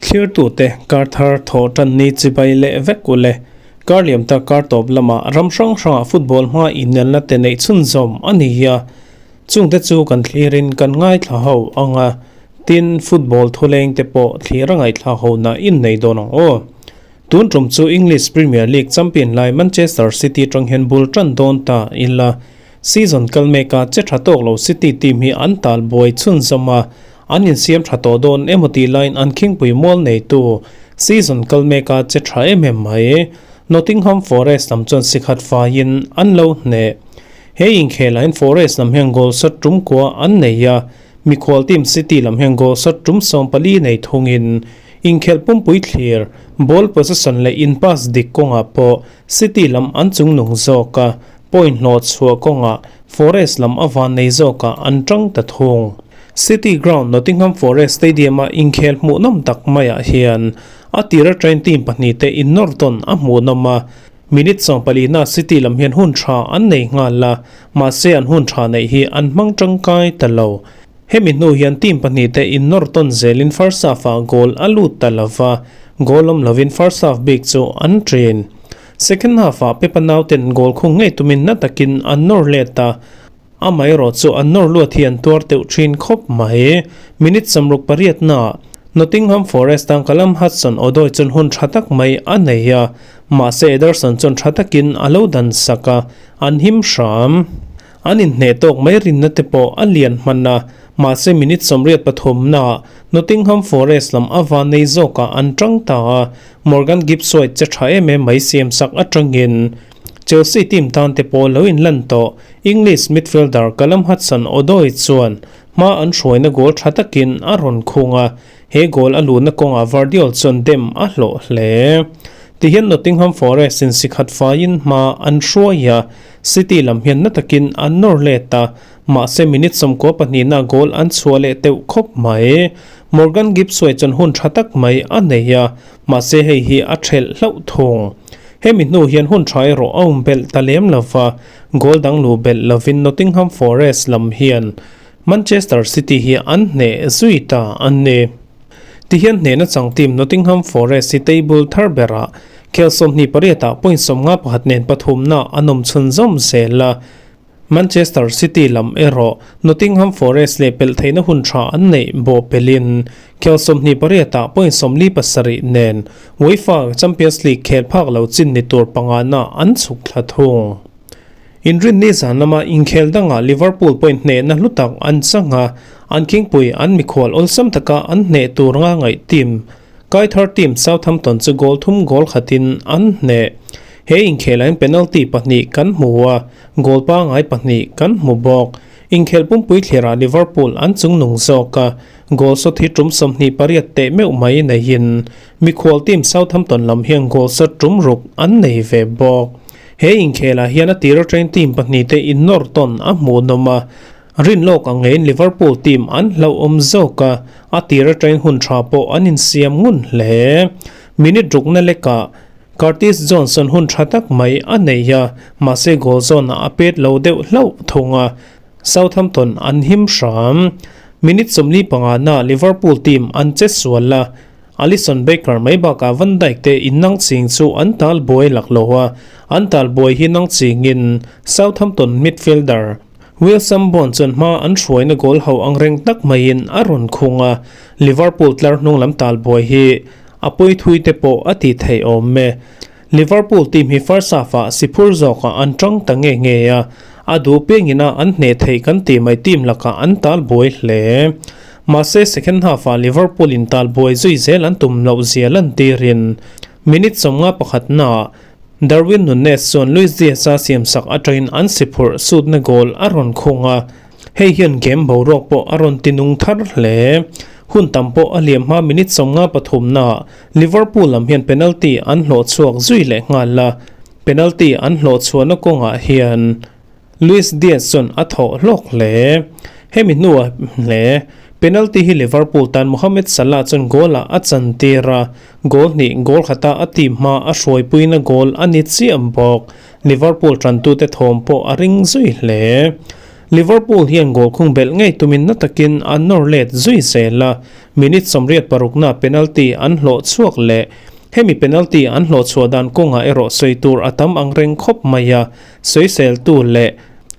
Thlirtute kar thar thawh tan ni chibai leh vek u le. Kar liam ta kar tawp lamah ram hrang hrangah football hma inelna te neih chhunzawm a ni a. Chungte chu kan thlirin kan ngaithla ho ang a, tin football thuleng te pawh thlir a ngaithla ho na innei dawn ang aw. Tun tum chu English Premier League champion lai Manchester City tang hian bul tan dawn ta ila. Season kal meka che tha tawk lo City team hi an tal buai chhunzawm a, an insiam tha tawh dawn emaw tih laiin an khingpui mual neitu season kal meka che tha em em mai. Nottingham Forest lam chuan sikhat faiin an lo hneh. He inkhelah hian Forest lam hian goal shot tum kua an nei a, mikhual team City lam hian goal shot tum 14 nei thungin inkhelh pumpui thlir, ball possession leh in pass dik kawngah pawh City lam an chungnung zawk a, point hlawh chhuah kawngah Forest lam a van nei zawkah an tang ta thung. City Ground Nottingham Forest Stadium-a inkhel hmuhnawm tak maiah hian a tira train team pahnihte innawr tawn a hmuhnawm a, Minute 14 na City lam hian hun tha an nei nghal a, mahse an hun tha neih hi an hmang tangkai ta lo. Hemi hnu hian team pahnihte innawr tawn zelin first half-ah goal a lut ta lo va, goal awm lovin first half bik chu an ṭin. Second half-ah Pepa nauten goal khung ngei tumin na takin an nawr let a, amaherawh chu an nawr luat hi an tuar teuh ṭhin khawp mai. Minute 68 naah Nottingham Forest tan Callum Hudson-Odoi chuan hun ṭha tak mai a nei a, mahse Ederson chuan ṭha takin a lo dan sak a, an him hram. An inhneh tawk mai rinna te pawh a lian hman a, mahse minute 83 naah Nottingham Forest lam a van nei zawkah an ṭang ta a, Morgan Gibbs-White che tha em em mai siam sak atangin Chelsea team tan te pawh lo inlan tawh. English midfielder Callum Hudson-Odoi chuan hma an hruaina goal tha takin a rawn khung a, he goal a luhna kawngah Gvardiol chuan dem a hlawh hle. Tihian Nottingham Forest in sikhat faiin hma an hruai a, City lam hian na takin an nawr let a, mahse minute 92 na goal an chhuah leh teuh khawp mai. Morgan Gibbs-White chuan hun tha tak mai a nei a, mahse hei hi a thelh hlauh thung. Hemi hnu hian hun tha erawh a awm belh ta lem lo va, goal dang luh belh lovin Nottingham Forest lam hian Manchester City hi an hneh zui ta a ni. Tihian hnehna chang team Nottingham Forest hi table thar berah khel 28 ah point 51 nen pathumna an awm chhunzawm zel a. Manchester City lam erawh Nottingham Forest leh pelh theihna hun tha an neih bawh pelhin khel 28 ah point 47 nen UEFA Champions League khel phak lo chin ni tur pangana an chhuk thla thung. Inrinni zan lama inkhel dangah Liverpool point hnehna hlu tak an chang a, an khingpui an mikhual awlsam taka an hneh tur nga ngaih team Kaithar team Southampton chu goal thum goal khatin an hneh. He inkhelah hian penalty pahnih kan hmu a, goal pangai pahnih kan hmu bawk. Inkhel pumpui thlirah Liverpool an chungnung zawk a, goal shot hi tum 28 teh meuh mai neihin mikhual team Southampton lam hian goal shot tum ruk an nei ve bawk. He inkhelah hian a tir atangin team pahnih te innawr tawn a hmuhnawm a, Rin lawk ang ngeiin Liverpool team an hlauhawm zawk a, a tir atangin hun tha pawh an insiam ngun hle. Minute rukna lekah Curtis Johnson hun tha tak mai a nei a, mahse goal zawnah a pet lo deuh hlauh thung a, Southampton an him hram. Minute 45 na Liverpool team an che sual a, Alisson Becker mai bakah Van Dijk te innang ching chu an tal buai lak lo a, an tal buai hi nang chingin Southampton midfielder Wilson Bond chuan hma an hruaina goal ho ang reng tak maiin a rawn khung a, Liverpool tlar hnung lam tal buai hi a pawi thui te pawh a ti thei awm e. Liverpool team hi first half-ah siphur zawkah an tang ta nge nge a, a duh piangin a an hneh theih kan tih mai team lakah an tal buai hle. Mahse second half-ah Liverpool in tal buai zui zel an tum loh zia lantirin minute 51 naah Darwin Nunez chuan Luis Diaz-a siamsak atangin an siphurh sutna goal a rawn khung a, hei hian game boruak pawh a rawn tinung thar hle. Hun tam pawh a liam hma minute 53 naah Liverpool lam hian penalty an hlawh chhuak zui leh nghal a, penalty an hlawh chhuahna kawngah hian Luis Diaz chuan a thawh hlawk hle. Hemi hnuah hle, penalty hi Liverpool tan Mohamed Salah chuan goal-ah a chantir a, goal hnih goal khata a team hma a hruaipuina goal a ni chiah bawk. Liverpool tantute thawm pawh a ring zui hle. Liverpool hian goal khung belh ngei tumin na takin an nawr let zui zel a, minute 86 na penalty an hlawh chhuak leh. Hemi penalty an hlawh chhuah dan kawngah erawh sawi tur a tam ang reng khawp mai a, sawiseltu leh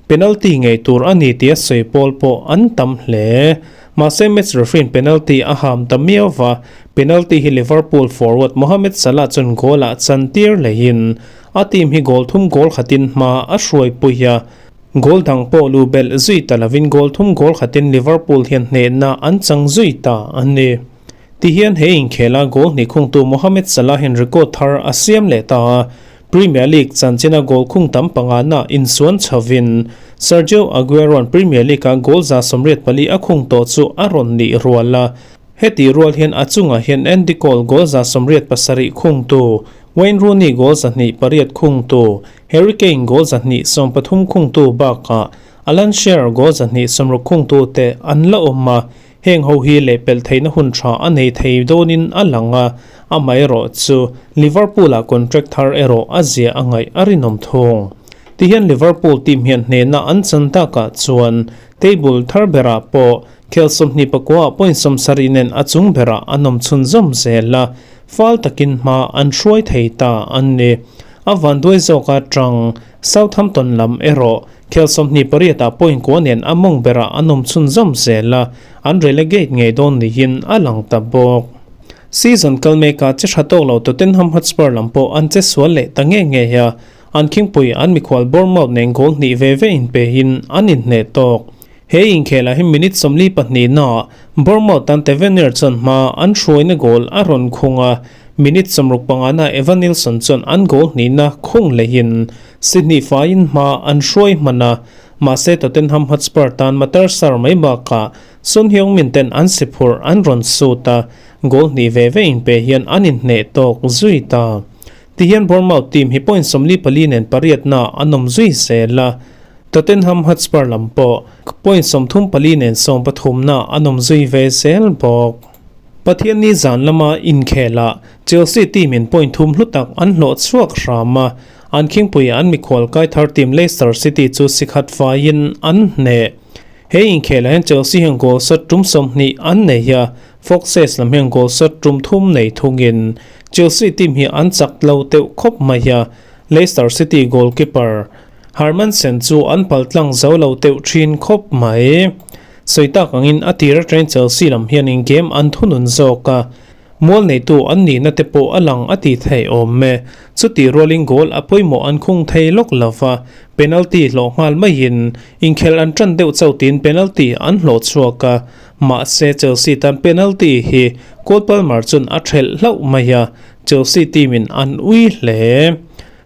penalty ngei tur a ni tia sawi pawl pawh an tam hle. Mahse match referee-in penalty a ham ta miau va, penalty hi Liverpool forward Mohamed Salah chuan goal-ah chantir lehin a team hi goal thum goal khatin hma a hruaipui a. Goal dang pawh lu belh zui ta lovin goal thum goal khatin Liverpool hian hnehna an chang zui ta a ni. Tihian he inkhela goal hnih khungtu Mohamed Salah hian record thar a siam leh ta a, Premier League chanchina goal khung tam pangana insuan chhovin Sergio Aguero-a'n Premier League-a goal 184 a khung tawh chu a rawn nih rual a. Heti rual hian a chungah hian Andy Cole goal 187 khungtu, Wayne Rooney goal 208 khungtu, Harry Kane goal 213 khungtu bakah Alan Shearer goal 260 khungtu te an la awm a, heng ho hi lehpelh theihna hun tha a nei thei dawnin a lang a, amaherawh chu Liverpool-ah contract thar erawh a zia a ngaih a rinawm thung. Tihian Liverpool team hian hnehna an chan takah chuan table thar berah pawh khel 29 point 70 nen a chung berah an awm chhunzawm zel a, fal takin hma an hruai thei ta an ni. A vanduai zawka tang Southampton lam erawh khel 28 point kua nen a mawng berah an awm chhunzawm zel a, an relegate ngei dawn niin a lang ta bawk. Season kal meka che tha tawk lo Tottenham Hotspur lam pawh an che sual leh ta nge nge a, an khingpui an mikhual Bournemouth nen goal hnih ve ve inpehin an inhneh tawk. He inkhelah hi minute 42 naah Bournemouth an Tavernier chuan hma an hruaina goal a rawn khung a, minute 65 naah Evanilson chuan an goal hnihna khung lehin Sydney faiin hma an hruai hman a, mahse Tottenham Hotspur tan Matar Sarr mai bakah Son Heung-min ten an si phurh an rawn sut a, goal hnih ve ve inpe hian an inhneh tawk zui ta. Tihian Bournemouth team hi point 44 nen pariatna an awm zui zel a, Tottenham Hotspur lam pawh point 34 nen 13 na an awm zui ve zel bawk. Pathianni zan lama inkhelah Chelsea team in point thum hlu tak an hlawh chhuak hram a, an khingpui an mikhual kai thar team Leicester City chu sikhat faiin an hneh. He inkhelah hian Chelsea hian goal shot tum 20 an nei a, Foxes lam hian goal shot tum thum nei thungin Chelsea team hi an chak lo teuh khawp mai a, Leicester City goalkeeper Hermansen chu an paltlang zo lo teuh thin khawp mai. Sawi tak angin a tira train Chelsea lam hian in game an thunun zawk a, mual neitu an nihna te pawh a lang a ti thei awm me. Chuti rualin goal a pawimawh an khung thei lawk lova, penalty hlawh nghal maiin inkhel an tan deuh chauh tin penalty an hlawh chhuak a, mahse Chelsea tan penalty hi Cole Palmer chuan a thelh hlauh mai a, Chelsea team in an ui hle.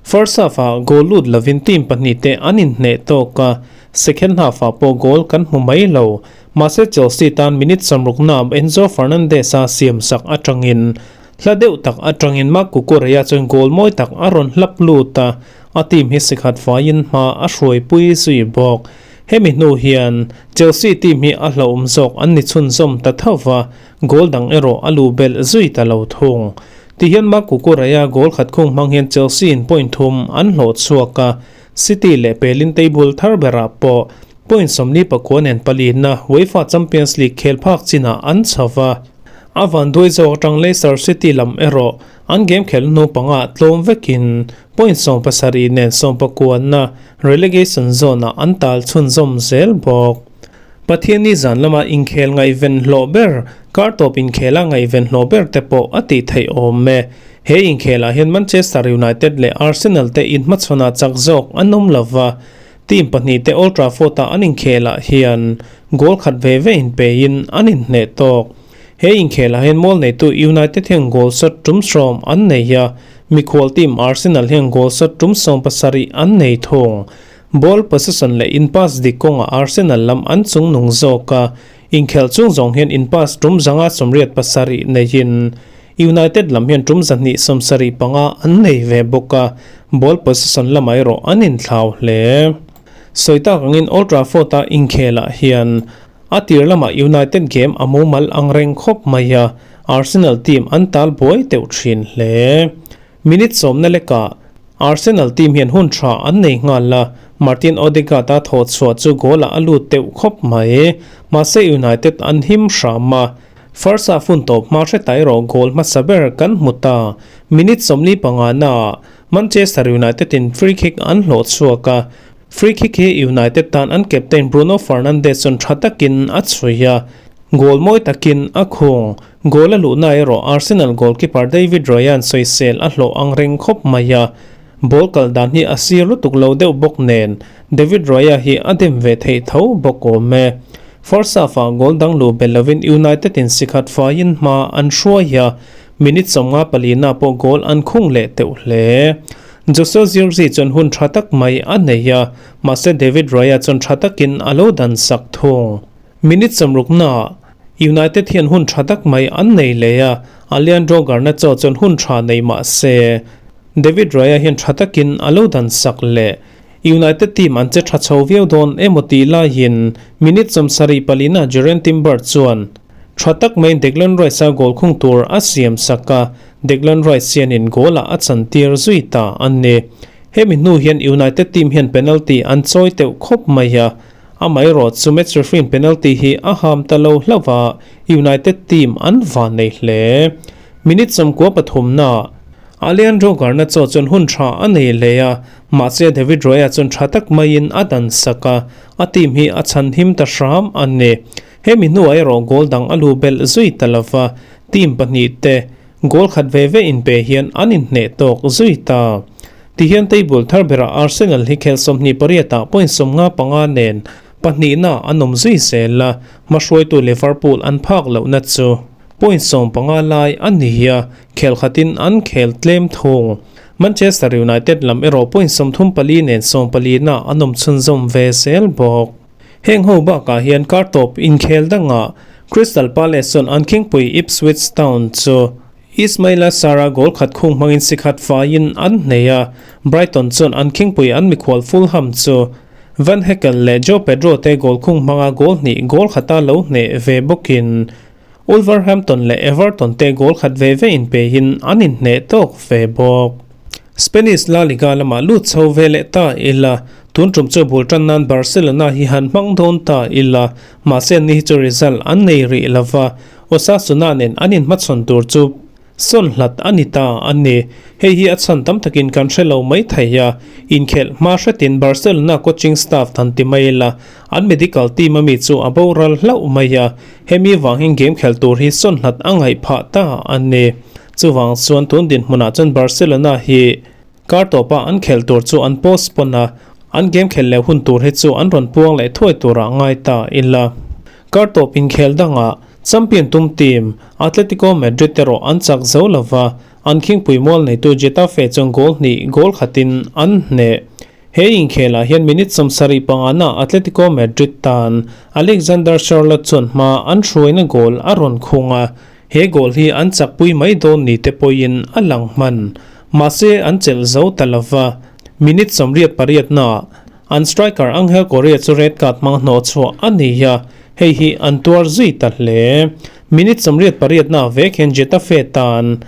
First half ah goal lut lovin team pahnih te an inhneh tawk a, second half ah pawh goal kan hmu mai lo. Mahse Chelsea tan minute 60 na Enzo Fernandez a siam sak atangin hla deuh tak atangin Marc Cucurella chuan goal mawi tak a rawn hlap lut a, a team hi sikhat faiin hma a hruaipui zui bawk. Hemi hnu hian Chelsea team hi a hlauhawm zawk an ni chhunzawm ta thova, goal dang erawh a lu belh zui ta lo thung. Tihian Marc Cucurella goal khat khung hmang hian Chelsea in point thum an hlawh chhuak a, City leh pelin table thar berah pawh point 49 nen palina UEFA Champions League khel phak chinah an chhova. A vanduai zawk atang Leicester City lam erawh an game khel hnu panga tlawm vekin point 17 nen 19 na relegation zone ah an tal chhunzawm zel bawk. Pathianni zan lama inkhel ngaihven hlawh ber, kar tawp inkhela ngaihven hlawh ber te pawh a ti thei awm me. He inkhelah hian Manchester United leh Arsenal te inhmachhawnah chak zawk an awm lova, team pahnih te Old Trafford ah an inkhelah hian goal khat ve ve inpein an inhneh tawk. He inkhelah hian mual neitu United hian goal shot tum 10 an nei a, mikhual team Arsenal hian goal shot tum 17 an nei thung. Ball possession leh in pass dik kawnga Arsenal lam an chung nung zawk a, inkhel chung zawng hian in pass tum 187 neiin United lam hian tum 275 an nei ve bawk a, ball possession lamah erawh an inthlau hle. Sawi tak angin Old Trafford a inkhelah hian a tir lamah United game a mumal ang reng khawp mai a, Arsenal team an tal buai teuh thin hle. Minute 10 na leka Arsenal team hian hun tha an nei nghal la, Martin Odegaard-a thawh chhuah chu goal-ah a lut teuh khawp mai. Mahse United an him hram a. First half hun tawp hma hre ta erawh goal hmasa ber kan hmu ta. Minute 45 naah Manchester United in free kick an hlawh chhuak a. Free kick hi United tan an captain Bruno Fernandes chuan tha takin a chhui a. Goal mawi takin a khung. Goal a luhna erawh Arsenal goalkeeper David Raya-a'n sawisel a hlawh ang reng khawp mai a. Ball kal dan hi a sir lutuk lo deuh bawk nen David Raya hi a dem ve theih tho bawk awm e. First half-ah goal dang luh belh lovin United in sikhat faiin hma an hruai a, minute 54 na pawh goal an khung leh teuh hle. Joshua Zirkzee chuan hun tha tak mai a nei a, mahse David Raya chuan tha takin a lo dan sak thung. Minute 60 naah United hian hun tha tak mai an nei leh a, Alejandro Garnacho chuan hun tha nei mah se David Raya hian tha takin a lo dan sak leh. United team an che tha chho viau dawn emaw tih laiin minute 74 na Jurrien Timber chuan tha tak maiin Declan Rice-a goal khung tur a siam sak a, Declan Rice hianin goal-ah a chantir zui ta a ni. Hemi hnu hian United team hian penalty an chawi teuh khawp mai a, amaherawh chu match referee-in penalty hi a ham ta lo hlauh a, United team an van nei hle. Minute 93 naah Alejandro Garnacho chuan hun tha a nei hle a, mahse David Raya chuan tha tak maiin a dan sak a, a team hi a chhan him ta hram a ni. Hemi hnuah erawh goal dang a lu belh zui ta lova, team pahnih te goal khat ve ve inpe hian an inhneh tawk zui ta. Tihian table thar berah Arsenal hi khel 28 ah point 55 nen pahnihna an awm zui zel a, hmahruaitu Liverpool an phak lohna chu point 15 lai a ni a, khel khatin an khel tlem thung. Manchester United lam erawh point 34 nen 14 na an awm chhunzawm ve zel bawk. Heng ho bakah hian kar tawp inkhel dangah Crystal Palace chuan an khingpui Ipswich Town chu Ismaila Sarr-a goal khat khung hmangin sikhat faiin an hnei a, Brighton chuan an khingpui an mikhual Fulham chu Van Heckel leh Joao Pedro te goal khung hmanga goal hnih goal khata lo hneh ve bawkin Wolverhampton leh Everton te goal khat ve ve inpeihin an inhneh tawk ve bawk. Spanish La Liga lamah lut chho ve leh ta ila, tun tum chu bul tan nan Barcelona hi han hmang dawn ta ila, mahse ni hi chu result an nei rih lova, Osasuna nen an inhmachhawn tur chu sawn hlat a ni ta a ni. Hei hi a chhan tam takin kan hre lo mai thei a, inkhelh hma hretin Barcelona coaching staff han ti mai ila, an medical team ami chu a boral hlauh mai a, hemi vang hian game khelh tur hi sawn hlat a ngaih phah ta a ni. Chuvang chuan tun dinhmunah chuan Barcelona hi kar tawpa an khelh tur chu an postpone a, an game khelh leh hun tur hi chu an rawn puang leh thuai turah ngai ta ila. Kar tawp inkhel dangah champion tum team Atletico Madrid erawh an chak zo lova, an khingpui mual neitu Getafe chuan goal hnih goal khatin an hneh. He inkhelah hian minute 75 na Atletico Madrid tan Alexander Sorloth chuan hma an hruaina goal a rawn khung a, he goal hi an chakpui mai dawn ni te pawhin a lang hman. Mahse an chelh zo ta lova, minute 88 na an striker Angel Correa chu red card hmang hnawh chhuah a ni a, hei hi an tuar zui ta hle. Minute 88 na vek hian Getafe tan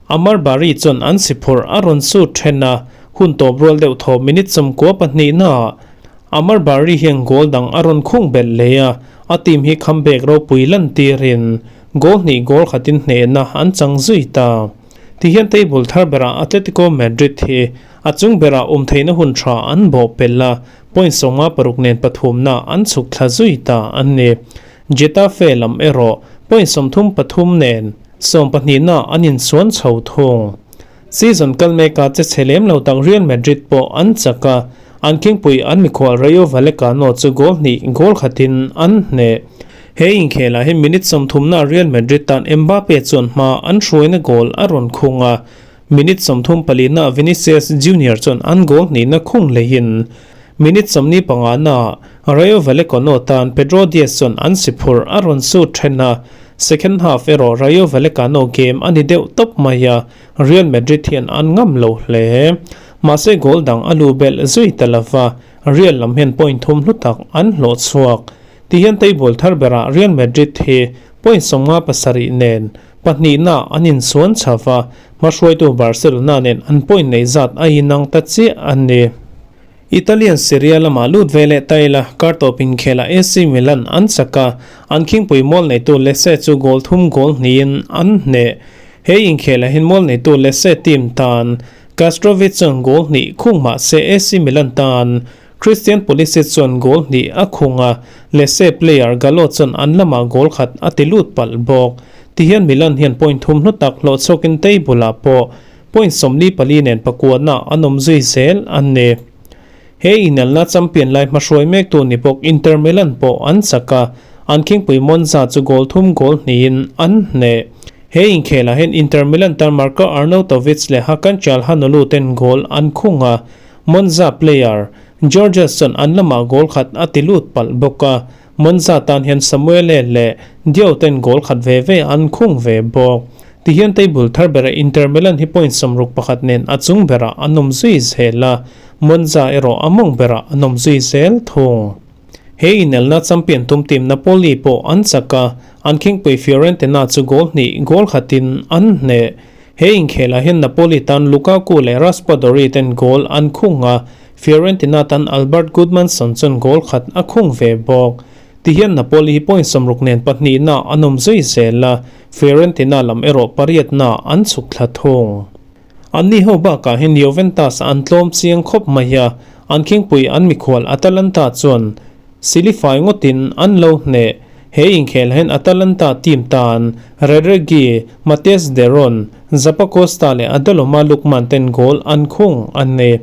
Amar Bari chuan an si phurh a rawn sut then a, hun tawp rual deuh thaw minute 92 naah Amar Bari hian goal dang a rawn khung belh leh a, a team hi comeback ropui lan tirin goal hnih goal khatin hnehna an chang zui ta. Tihian table thar berah Atletico Madrid hi a chung berah awm theihna hun tha an bawh pelh a, point 56 nen pathumna an chhuk thla zui ta a ni. Getafe lam erawh point 33 nen 12 na an insuan chho thung. Season kal meka che chhe lem lo tak Real Madrid pawh an chak a, an khingpui an mikhual Rayo Vallecano chu goal hnih goal khatin an hneh. He inkhelah hi minute 30 na Real Madrid tan Mbappe chuan hma an hruaina goal a rawn khung a, minute 34 na Vinicius Junior chuan an goal hnihna khung leiin minute 45 na Rayo Vallecano tan Pedro Diaz chuan an si phurh a rawn sut then a, second half erawh Rayo Vallecano game a ni deuh tawp mai a, Real Madrid hian an ngam lo hle. Mahse goal dang a lu belh zui ta lova, Real lam hian point thum hlu tak an hlawh chhuak. Tihian table thar berah Real Madrid hi point 57 nen pahnihna an insuan chhava, hmahruaitu Barcelona nen an point nei zat a inang ta chiah a ni. Italian Serie A lamah lut ve leh ta ila, kar tawp inkhelah AC Milan an chak a, an khingpui mual neitu Lecce chu goal thum goal hnihin an hneh. He inkhelah hian mual neitu Lecce team tan Castrovic chuan goal hnih khung mah se AC Milan tan Christian Pulisic chuan goal hnih a khung a, Lecce player Gallo chuan an lamah goal khat a ti lut palh bawk. Tihian Milan hian point thum hlu tak hlawh chhuakin table ah pawh Point 44 nen pakuatna an awm zui zel an ni. He inelna champion lai hmahruai mektu ni bawk Inter Milan pawh an chak a, an khingpui Monza chu goal thum goal hnihin an hneh. He inkhelah hian Inter Milan tan Marko Arnautovic leh Hakan Calhanoglu ten goal an khung a, Monza player Georges chuan an lamah goal khat a ti lut palh bawk a, Monza tan hian Samuele leh Diao ten goal khat ve ve an khung ve bawk. Tihian table thar berah Inter Milan hi point 61 nen a chung berah an awm zui zel a, Monza erawh a mawng berah an awm zui zel thung. He inelna champion tum team Napoli pawh an chak a, an khingpui Fiorentina chu goal hnih goal khatin an hneh. He inkhelah hian Napoli tan Lukaku leh Raspadori ten goal an khung a, Fiorentina tan Albert Gudmundsson chuan goal khat a khung ve bawk. Tihian Napoli hi point 60 nen pahnihna an awm zui zel a, Fiorentina lam erawh pariatna an chhuk thla thung. Anni ho bakah hian Juventus an tlawm chiang khawp mai a, an khingpui an mikhual Atalanta chuan Silifai ngawtin an lo hneh. He inkhel hian Atalanta team tan Regragui, Matthijs de Roon, Zappacosta leh Adeloma Lookman ten goal an khung an nei.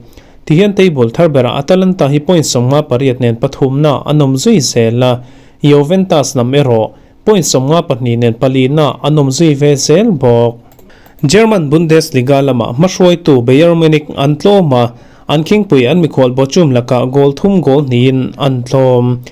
Tihian table thar berah Atalanta hi point 58 nen pathumna an awm zui zel a, Juventus lam erawh point 52 nen palina an awm zui ve zel bawk. German Bundesliga lamah hmahruaitu Bayern Munich an tlawm a, an khingpui an mikhual Bochum lakah goal thum goal hnihin an tlawm.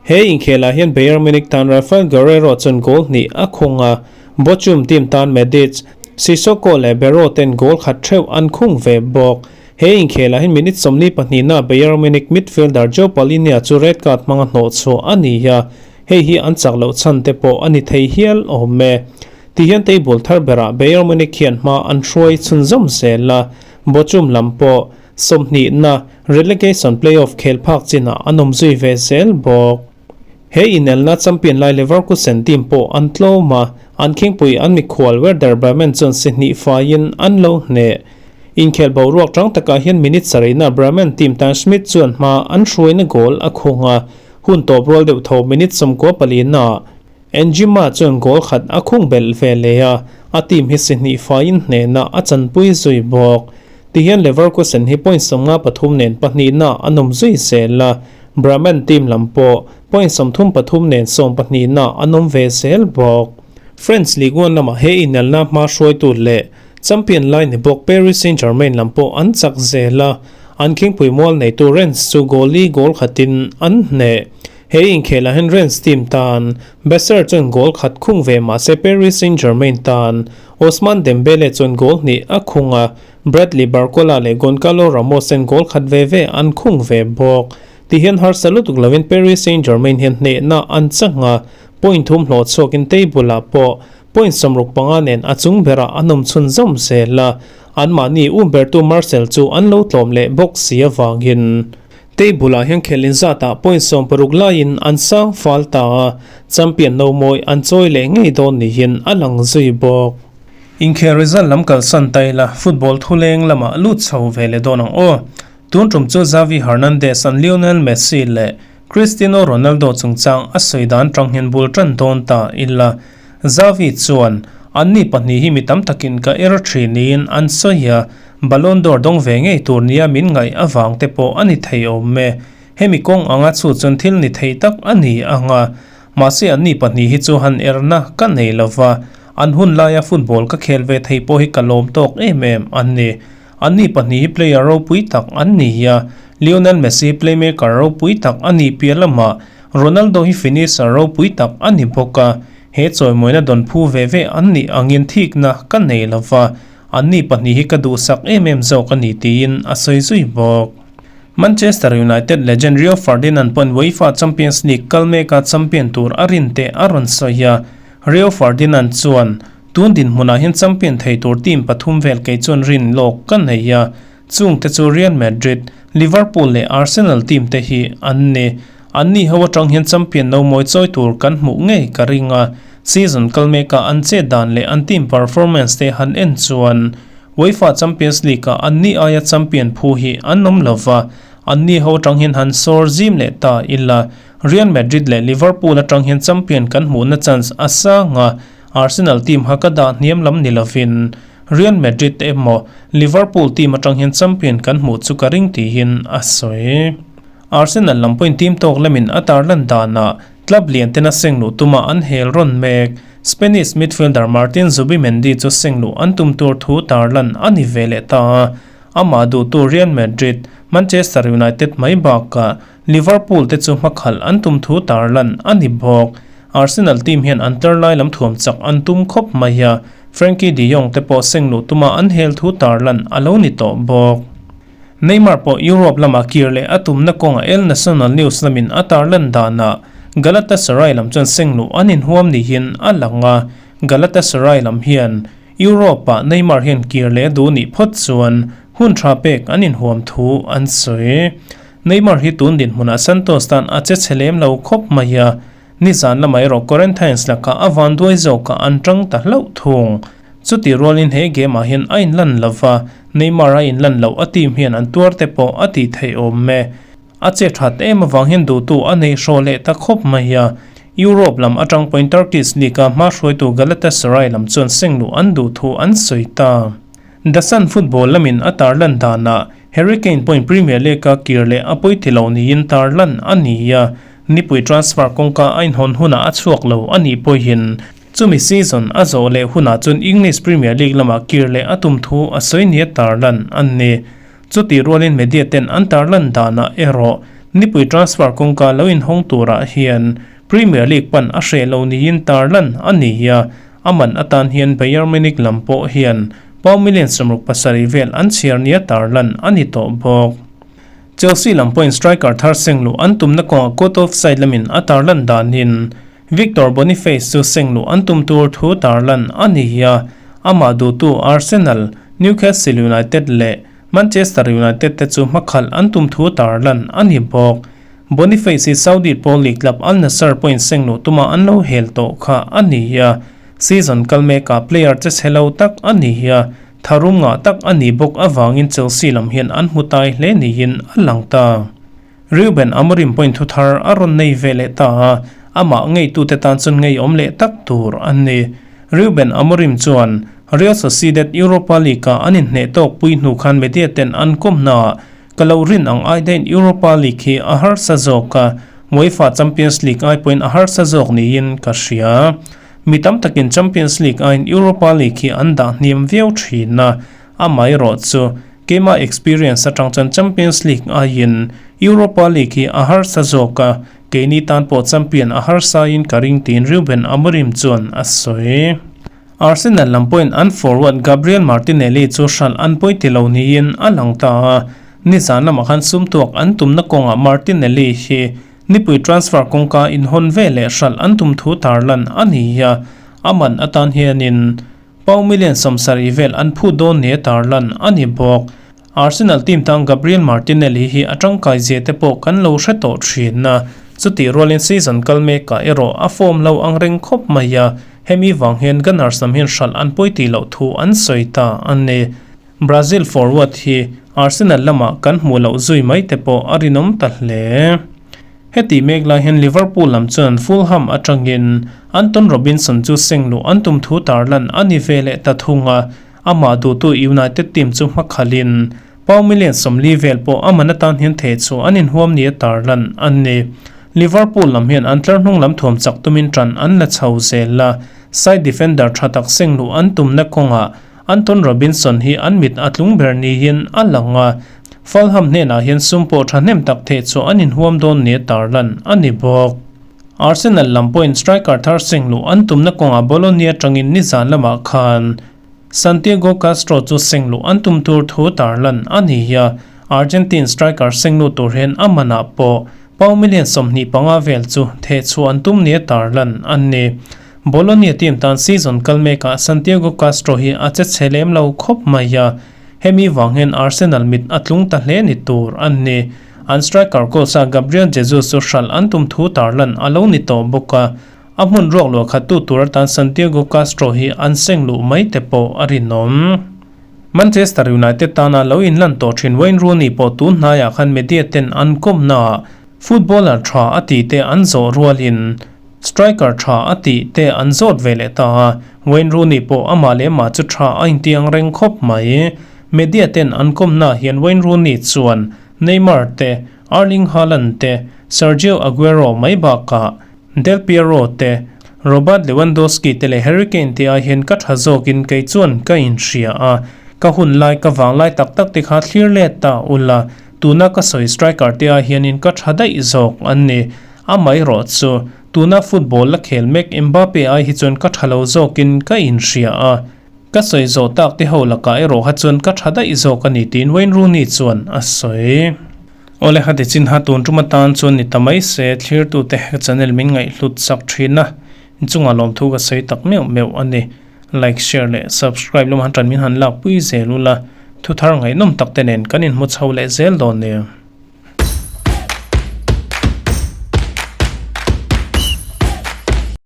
He inkhelah hian Bayern Munich tan Rafael Guerreiro chuan goal hnih a khung a, Bochum team tan Medic, Sissoko leh Bero ten goal khat theuh an khung ve bawk. He inkhelah hian minute 42 na Bayern Munich midfielder Joe Palhinha chu red card hmanga hnawh chhuah a ni a, hei hi an chak loh chhan te pawh a ni thei hial awm e. Tihian table thar berah Bayern Munich hian hma an hruai chhunzawm zel a, Bochum lam pawh 20 na relegation playoff khel phak chinah an awm zui ve zel bawk. He inelna champion lai Leverkusen team pawh an tlawm a, an khingpui an mikhual Werder Bremen chuan si hnih faiin an lo hneh. Inkhel boruak tang takah hian minute sarihna Bremen team tan Schmidt chuan hma an hruaina goal a khung a, hun tawp rual deuh tho minute 94 na Enjima chuan goal khat a khung belh ve leh a, a team hi si hnih faiin hnehna a chanpui zui bawk. Tihian Leverkusen hi point 53 nen pahnihna an awm zui zel a, Bremen team lam pawh point 33 nen 12 na an awm ve zel bawk. French Ligue 1 lamah he inelna hma hruaitu leh champion lai ni bawk Paris Saint-Germain lam pawh an chak zel a, an khingpui mual neitu Rennes chu goal li goal khatin an hneh. He inkhelah hian Rennes team tan Besser chuan goal khat khung ve mah se Paris Saint-Germain tan Ousmane Dembele chuan goal hnih a khung a, Bradley Barcola leh Goncalo Ramos ten goal khat ve ve an khung ve bawk. Tihian harsa lutuk lovin Paris Saint-Germain hian hnehna an chang a, point thum hlawh chhuakin table ah pawh point 65 nen a chung berah an awm chhunzawm zel a, anmahni Umberto Marcel chu an lo tlawm leh bawk si avangin table ah hian khelin zatah point 60 laiin an sang fal ta a, champion no mawi an chawi leh ngei dawn niin a lang zui bawk. Inkhel result lam kalsan ta ila football thuleng lamah lut chho ve leh dawn ang aw. Tun tum chu Xavi Hernandez an Lionel Messi leh Cristiano Ronaldo chungchang a sawi dan tang hian bul tan dawn ta ila. Xavi chuan anni pahnih hi mi tam takin ka er thinin an sawi a, Ballon d'Or dawng ve ngei tur nia min ngaih awang te pawh a ni thei awm e. Hemi kawng anga chu chuan thil ni thei tak a ni anga. Mahse anni pahnih hi chu han erna ka nei lova, an hun laia football ka khel ve thei pawh hi ka lawm tawk em em an ni. Anni pahnih hi player ropui tak an ni a, Lionel Messi playmaker ropui tak a ni piah lamah Ronaldo hi finisher ropui tak a ni bawk a, he chawimawina dawn phu ve ve an nih angin thikna ka nei lova, anni pahnih hi ka duhsak em em zawk a ni tiin a sawi zui bawk. Manchester United legend Rio Ferdinand pawhin UEFA Champions League kal meka champion tur a rin teh a rawn sawi a, Rio Ferdinand chuan tun dinhmunah hian champion thei tur team pathum vel kei chuan rin lawk ka nei a. Chungte chu Real Madrid, Liverpool leh Arsenal team te hi an ni. Anni ho atang hian champion no mawi chawi tur kan hmuh ngei ka ring a, season kal mekah an chet dan leh an team performance te han en chuan UEFA Champions League ah anni aia champion phu hi an awm lova, anni ho atang hian han sawr zim leh ta ila Real Madrid leh Liverpool atang hian champion kan hmuhna chance a sang a, Arsenal team kha ka dah hniam lam ni lovin Real Madrid emaw Liverpool team atang hian champion kan hmuh chu ka ring tiin a sawi. Arsenal lam pawhin team tawk lamin a tarlan danah club lian tena seng luh tuma an hel rawn mek. Spanish midfielder Martin Zubimendi chu seng luh an tum tur thu tarlan a ni ve leh ta a, amah duhtu Real Madrid, Manchester United mai bakah Liverpool te chu hmakhalh an tum thu tarlan a ni bawk. Arsenal team hian an tlar lai lam thuam chak an tum khawp mai a, Frenkie de Jong te pawh seng luh tuma an hel thu tarlan a lo ni tawh bawk. Neymar pawh Europe lamah kir leh a tumna kawngah El Nacional News lamin a tarlan danah Galatasaray lam chuan seng luh an inhuam niin a lang a, Galatasaray lam hian Europe-ah Neymar hian kir leh duh nih phawt chuan hun tha pek an inhuam thu an sawi. Neymar hi tun dinhmunah Santos tan a che chhe lem lo khawp mai a, nizan lamah erawh Corinthians lakah a vanduai zawkah an tang ta hlauh thung. Chutih rualin he game ah hian a inlan lo va, Neymar a inlan loh a team hian an tuar te pawh a tih theih awm e. A che that em avang hian duhtu a nei hraw leh ta khawp mai a. Europe lam atang pawhin Turkish League a hma hruaitu Galatasaray lam chuan seng luh an duh thu an sawi ta. The Sun football lamin a tarlan danah Harry Kane pawhin Premier League a kir leh a pawi ti lo niin tarlan a ni a, nipui transfer kawngka a inhawn hunah a chhuak lo a nih pawhin Chumi season a zawh leh hunah chuan English Premier League lamah kir leh a tum thu a sawi nia tarlan an ni. Chutih rualin media ten an tarlan danah erawh nipui transfer kawngka lo inhawng turah hian Premier League pan a hreh lo niin tarlan a ni a, a man atan hian Bayern Munich lam pawh hian pound million 67 vel an chhiar nia tarlan a ni tawh bawk. Chelsea lam pawhin striker thar seng luh an tumna kawngah court of side lamin a tarlan danin Victor Boniface chu seng luh an tum tur thu tarlan a ni a, amah duhtu Arsenal, Newcastle United leh Manchester United te chu hmakhalh an tum thu tarlan a ni bawk. Boniface hi Saudi Pro League club Al Nassr pawhin seng luh tuma an lo hel tawh kha a ni a, season kal mekah player che chhe lo tak a ni a, tharum ngah tak a nih bawk avangin Chelsea lam hian an hmu tai hle niin a lang ta. Reuben Amorim pawhin thu thar a rawn nei ve leh ta a, amah ngeitute tan chuan ngeiawm leh tak tur an ni. Reuben Amorim chuan Real Sociedad Europa League-ah an inhneh tawk pui hnu khan media ten an kawmnaah ka lo rin ang ai daihin Europa League hi a harsa zawk a, UEFA Champions League ai pawhin a harsa zawk niin ka hria. Mi tam takin Champions League aiin Europa League hi an dah hniam viau thin a, amaherawh chu Keimah experience atang chuan Champions League aiin Europa League hi a harsa zawk a, keini tan pawh champion a harsa in ka ring tiin Ruben Amorim chuan a sawi. Arsenal lam pawhin an forward Gabriel Martinelli chu hralh an pawi ti lo niin a lang ta a, nizan lamah khan sumtuak an tumna kawngah Martinelli hi nipui transfer kawngka inhawn ve leh hralh an tum thu tarlan a ni a, a man atan hianin Pau million 70 vel an phut dawn nia tarlan a ni bawk. Arsenal team tan Gabriel Martinelli hi a tangkai zia te pawh kan lo hre tawh thin a, chutih rualin season kal mekah erawh a form lo ang reng khawp mai a, hemi vang hian Gunners lam hian hralh an pawi tih loh thu an sawi ta a ni. Brazil forward hi Arsenal lamah kan hmuh loh zui mai te pawh a rinawm ta hle. Heti mek lai hian Liverpool lam chuan Fulham atangin Anton Robinson chu seng luh an tum thu tarlan a ni ve leh ta thung a, amah duhtu United team chu hmakhalhin pound million 40 vel pawh a man atan hian theh chu an inhuam nia tarlan a ni. Liverpool lam hian an tlar hnung lam thuam chak tumin tan an la chho zel a, side defender tha tak seng luh an tumna kawngah Anton Robinson hi an mit a tlung ber niin a lang a, Fulham hnenah hian sum pawh thahnem tak theh chu an inhuam dawn nia tarlan a ni bawk. Arsenal lam pawhin striker thar seng luh an tumna kawngah Bologna atangin nizan lamah khan Santiago Castro chu seng luh an tum tur thu tarlan a ni a, Argentine striker seng lut tur hian a manah pawh pound million 25 vel chu theh chhuah an tum nia tarlan a ni. Bologna team tan season kal mekah Santiago Castro hi a che chhe lem lo khawp mai a. Hemi vang hian Arsenal mit a tlung ta hle ni tur a ni. An striker goal sa Gabriel Jesus chu hralh an tum thu tarlan a lo ni tawh bawk a, a hmun ruak luah khat tu tur atan Santiago Castro hi an seng luh mai te pawh a rinawm. Manchester United tana lo inlan tawh thin Wayne Rooney pawh tun hnaiah khan media ten an kawmnaah footballer tha a tih te an zawh rualin Striker tha a tih te an zawt ve leh ta a, Wayne Rooney pawh amah leh amah chu tha a inti ang reng khawp mai. Media ten an kawmnaah hian Wayne Rooney chuan Neymar te, Erling Haaland te, Sergio Aguero mai bakah Del Piero te, Robert Lewandowski te leh Harry Kane te ai hian ka tha zawkin kei chuan ka inhria a, ka hun lai ka vang lai tak tak te kha thlir let ta ula, tuna ka sawi striker te ai hianin ka tha daih zawk an ni. Amaherawh chu, tuna football la khel mek Mbappe ai hi chuan ka tha lo zawkin ka inhria a, ka sawi zawh tak te ho lakah erawh kha chuan ka tha daih zawk a ni tiin Wayne Rooney chuan a sawi. Awle hati chin ha tun tum atan chuan ni ta mai se, thlirtute ka channel min ngaihhlut sak thin a, inchungah lawmthu ka sawi tak meuh meuh a ni. Like, share leh subscribe lama tan min han lakpui zel ula, thuthar ngaihnawm tak te nen kan inhmu chho leh zel dawn nia.